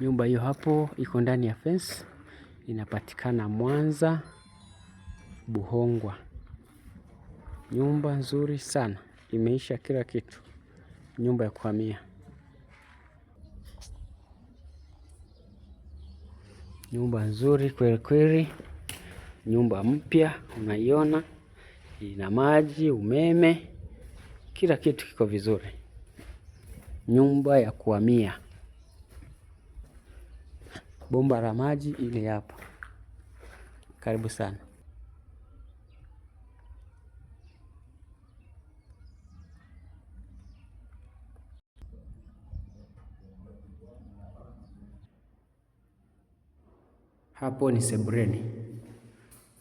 Nyumba hiyo hapo iko ndani ya fence, inapatikana Mwanza Buhongwa. Nyumba nzuri sana, imeisha kila kitu, nyumba ya kuhamia. Nyumba nzuri kweli kweli, nyumba mpya unaiona, ina maji, umeme, kila kitu kiko vizuri. Nyumba ya kuhamia, bomba la maji ili hapa. Karibu sana. Hapo ni sebuleni,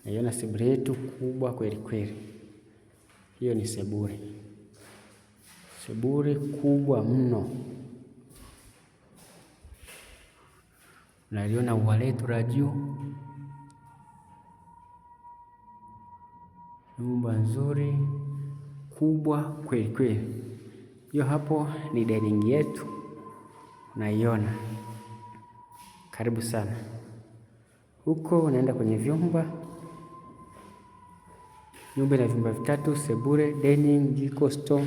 naiona sebule yetu kubwa kweli kweli. Hiyo ni sebule, sebule kubwa mno. Naliona ua letu la juu, nyumba nzuri kubwa kweli kweli. Hiyo hapo ni dining yetu, unaiona. Karibu sana. Huko unaenda kwenye vyumba. Nyumba ina vyumba vitatu: sebule, dining, jiko, store.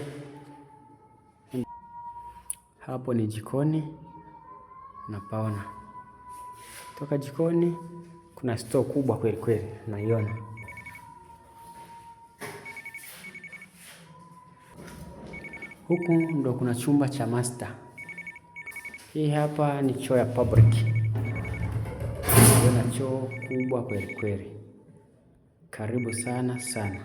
Hapo ni jikoni, unapaona. Toka jikoni kuna store kubwa kweli kweli, naiona. Huku ndo kuna chumba cha master. Hii hapa ni choo ya public. Naiona choo kubwa kweli kweli. Karibu sana sana.